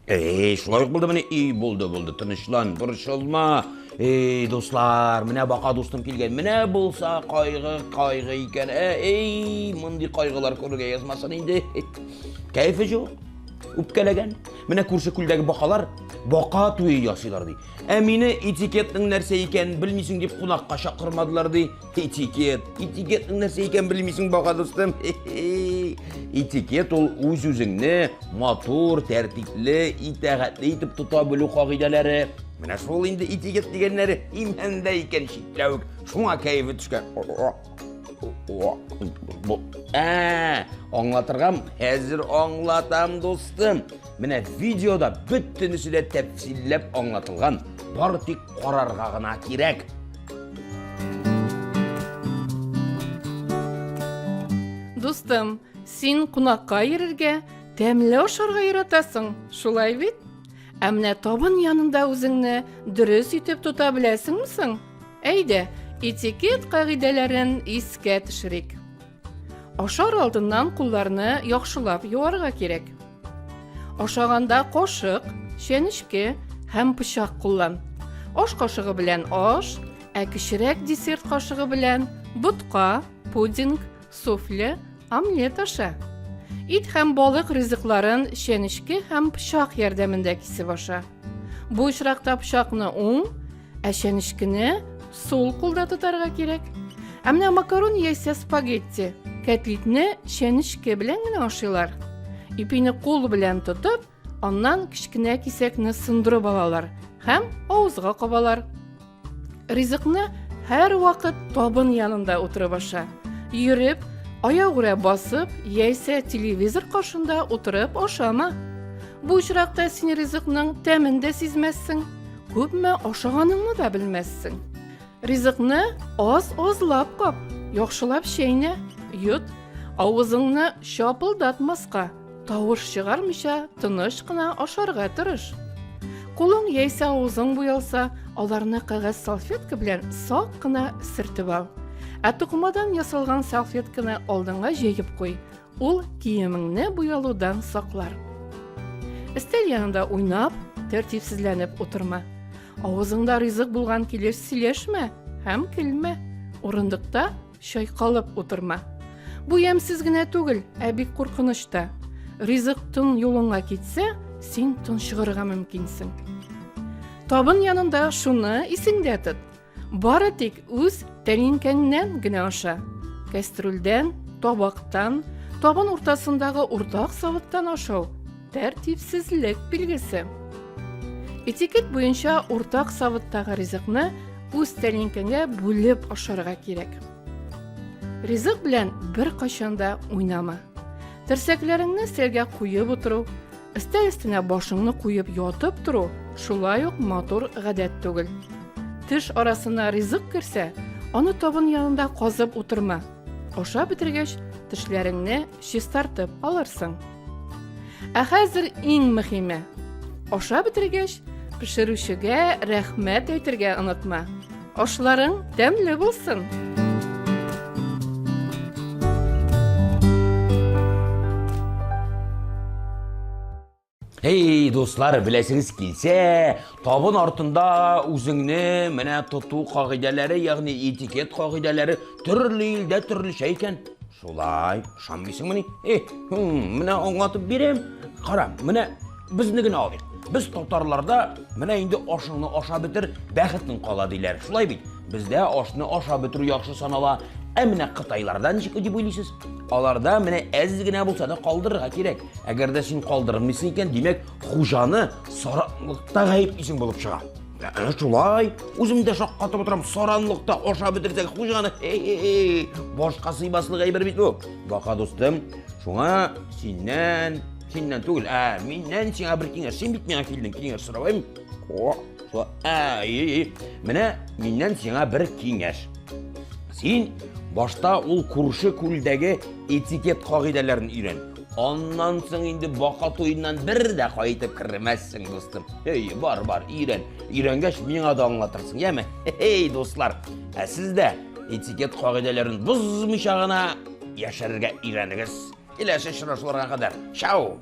Эй, шулай ук булдымыни? И, булды, булды, тынычлан, борчылма. Эй, дуслар, менә бака дустым килгән. Менә булса кайгы, кайгы икән. Ә, эй, мондый кайгылар күрергә язмасын инде. Кәефе юк. Үпкәләгән. Менә күрше күлдәге бакалар бака туе ясыйлар ди. Ә мине этикетның нәрсә икәнен белмисең дип кунакка чакырмадылар ди. Этикет. Этикетның нәрсә икәнен белмисең, бака дустым. Этикет ул үз-үзеңне матур, тәртипле, итагатьле итеп тота белү кагыйдәләре. Менә шул инде этикет дигәннәре имәндә икән читләвек. Шуңа кәефе төшкән. Ә, аңлатырга хәзер аңлатам, дустым. Менә видеода бөтенесе дә тәфсилләп аңлатылган. Бары тик карарга гына кирәк. Дустым, син кунакка йөрергә, тәмле ашарга яратасың, шулай бит? Ә менә табын янында үзеңне дөрес итеп тота беләсеңме соң? Әйдә, этикет кагыйдәләрен искә төшерик. Ашар алдыннан кулларны яхшылап юарга кирәк. Ашаганда кашык, чәнечке һәм пычак куллан. Аш кашыгы белән аш, ә кечерәк десерт кашыгы белән ботка, пудинг, суфле, омлет аша. Ит һәм балык ризыкларын чәнечке һәм пычак ярдәмендә кисеп аша. Бу очракта пычакны уң, ә чәнечкене сул кулда тотарга кирәк. Ә менә макарон яисә спагетти, кәтлитне чәнечке белән генә ашыйлар. Ипине кул белән тотып, аннан кечкенә кисәкне сындырып алалар һәм авызга кабалар. Ризыкны һәрвакыт табын янында утырып аша. Йөреп, аягүрә басып, яисә телевизор каршында утырып ашама. Бу очракта син ризыкның тәмен дә сизмәссең, күпме ашаганыңны да белмәссең. Ризыкны аз-азлап кап, яхшылап чәйнә, йот, авызыңны чапылдатмаска, тавыш чыгармыйча тыныч кына ашарга тырыш. Кулың яисә авызың буялса, аларны кәгазь салфетка белән сак кына сөртеп ал. Ә тукымадан ясалган салфетканы алдыңа җәеп куй. Ул киемеңне буялудан саклар. Өстәл янында уйнап, тәртипсезләнеп утырма. Авызыңда ризык булган килеш сөйләшмә һәм көлмә. Урындыкта чайкалып утырма. Бу ямьсез генә түгел, ә бик куркыныч та. Ризык тын юлыңа китсә, син тончыгырга мөмкинсең. Табын янында шуны исеңдә тот. Бары тик үз тәлинкәңнән генә аша. Кәстрүлдән, табактан, табын уртасындагы уртак савыттан ашау тәртипсезлек билгесе. Этикет буенча уртак савыттагы ризыкны үз тәлинкәңә бүлеп ашарга кирәк. Ризык белән беркайчан да уйнама. Терсәкләреңне өстәлгә куеп утыру, өстәл өстенә башыңны куеп ятып тору шулай ук матур гадәт түгел. Теш арасына ризык керсә, аны табын янында казып утырма. Ашап бетергәч, тешләреңне чистартып алырсың. Ә хәзер иң мөһиме. Ашап бетергәч, пешерүчегә рәхмәт әйтергә онытма. Ашларың тәмле булсын! Эй, дуслар, беләсегез килсә, табын артында үзеңне менә тоту кагыйдәләре, ягъни этикет кагыйдәләре төрле илдә төрлечә икән. Шулай, ышанмыйсыңмыни? Э, менә аңлатып бирәм. Кара, менә безне генә алыйк. Без татарларда менә инде ашыңны ашап бетер, бәхетең кала диләр. Шулай бит? Бездә ашны ашап бетерү яхшы санала. Ә менә кытайларда ничек дип уйлыйсыз? Аларда менә әз генә булса да калдырырга кирәк. Әгәр дә син калдырмыйсың икән, димәк, хуҗаны саранлыкта гаеплисең булып чыга. Әнә шулай, үзем дә шаккатып утырам, саранлыкта ашап бетерсәң хуҗаны, хе-хе-хе, башка сыймаслык әйбер бит бу. Бака дустым, шуңа синнән, синнән түгел, ә миннән сиңа бер киңәш. Син бит миңа килдең, киңәш сорап, О, шулай, ә, и, и. Менә миннән сиңа бер киңәш. Син башта ул күрше күлдәге этикет кагыйдәләрен өйрән. Аннан соң инде бака туеннан бер дә кайтып кермәссең, дустым. Эй, бар, бар, өйрән. Өйрәнгәч, миңа да аңлатырсың, яме? Эй, дуслар, ә сез дә этикет кагыйдәләрен бозмыйча гына яшәргә өйрәнегез. Киләсе очрашуларга кадәр. Чао!